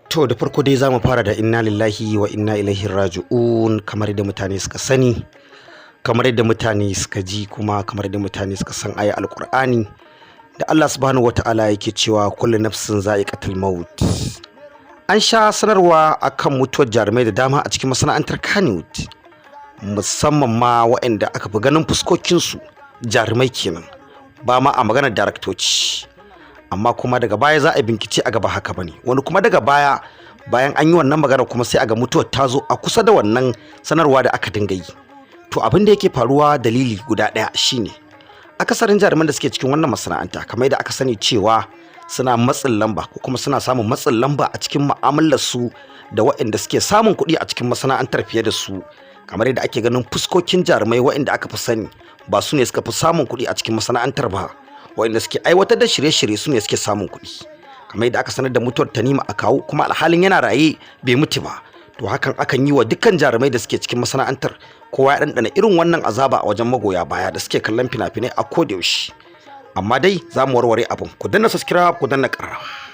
To, da farko dai za mu fara da inna lillahi wa inna ilaihi raji'un. Kamar yadda mutane suka sani, kamar yadda mutane suka ji, kuma kamar yadda mutane suka san aya Alqur'ani da Allah Subhanahu wata'ala yake cewa kullu nafsin za'iqatul maut. An sha sanarwa akan mutuwar jarumai da dama a cikin masana'antar Kannywood, musamman ma waɗanda aka fi ganin fuskokinsu, jarumai kenan, ba ma a maganar daraktoci. Amma kuma daga baya za a bincike a gaba haka bane. Wani kuma daga baya, bayan an yi wannan magana, kuma sai a ga mutuwar ta zo a kusa da wannan sanarwa da aka dinga yi. To, abin da yake faruwa, dalili guda ɗaya shine akasarin jaruman da suke cikin wannan masana'anta, kamar yadda aka sani cewa suna matsin lamba ko kuma suna samun matsin lamba a cikin mu'amalar su da waɗanda suke samun kuɗi a cikin masana'antar fiye da su. Kamar yadda ake ganin fuskokin jarumai, waɗanda aka fi sani ba su ne suka fi samun kuɗi a cikin masana'antar ba. Waɗanda suke aiwatar da shirye-shirye su ne suke samun kuɗi. Kamar yadda aka sanar da mutuwar Tanima Akawu, kuma alhalin yana raye, bai mutu ba. To, hakan akan yi wa dukkan jarumai da suke cikin masana'antar. Kowa ya ɗanɗana irin wannan azaba a wajen magoya baya da suke kallon fina-finai a koda yaushe. Amma dai za mu warware abin. Ku danna subscribe, ku danna ƙararrawa.